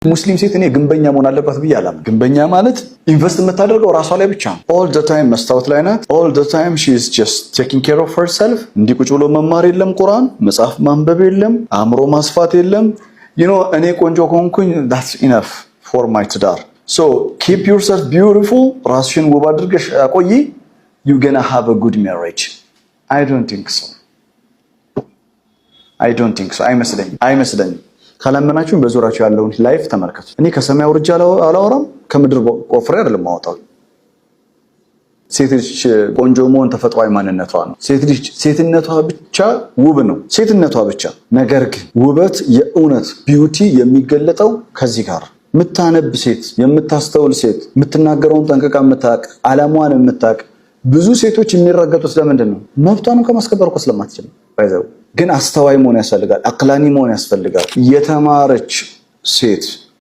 ሙስሊም ሴት እኔ ግንበኛ መሆን አለባት ብዬ አላምንም። ግንበኛ ማለት invest የምታደርገው ራሷ ላይ ብቻ ነው። All the time መስታወት ላይ ናት። All the time she is just taking care of herself። እንዲህ ቁጭ ብሎ መማር የለም፣ ቁርአን መጽሐፍ ማንበብ የለም፣ አእምሮ ማስፋት የለም። እኔ ቆንጆ ከሆንኩኝ that's enough for my ትዳር። So keep yourself beautiful፣ ራስሽን ውብ አድርገሽ አቆይ። You gonna have a good marriage። I don't think so፣ I don't think so። አይመስለኝም፣ አይመስለኝም። ካላመናችሁም በዙሪያችሁ ያለውን life ተመልከቱ። እኔ ከሰማይ አውርጄ አላወራም፣ ከምድር ቆፍሬ አይደለም ማወጣው። ሴት ልጅ ቆንጆ መሆን ተፈጥሯዊ ማንነቷ ነው። ሴት ልጅ ሴትነቷ ብቻ ውብ ነው፣ ሴትነቷ ብቻ። ነገር ግን ውበት የእውነት beauty የሚገለጠው ከዚህ ጋር የምታነብ ሴት፣ የምታስተውል ሴት፣ የምትናገረውን ጠንቅቃ የምታውቅ፣ ዓላማዋን የምታውቅ። ብዙ ሴቶች የሚረገጡት ለምንድን ነው? መብቷንም ከማስከበር እኮ ስለማትችል። By the way ግን አስተዋይ መሆን ያስፈልጋል። አቅላኒ መሆን ያስፈልጋል። የተማረች ሴት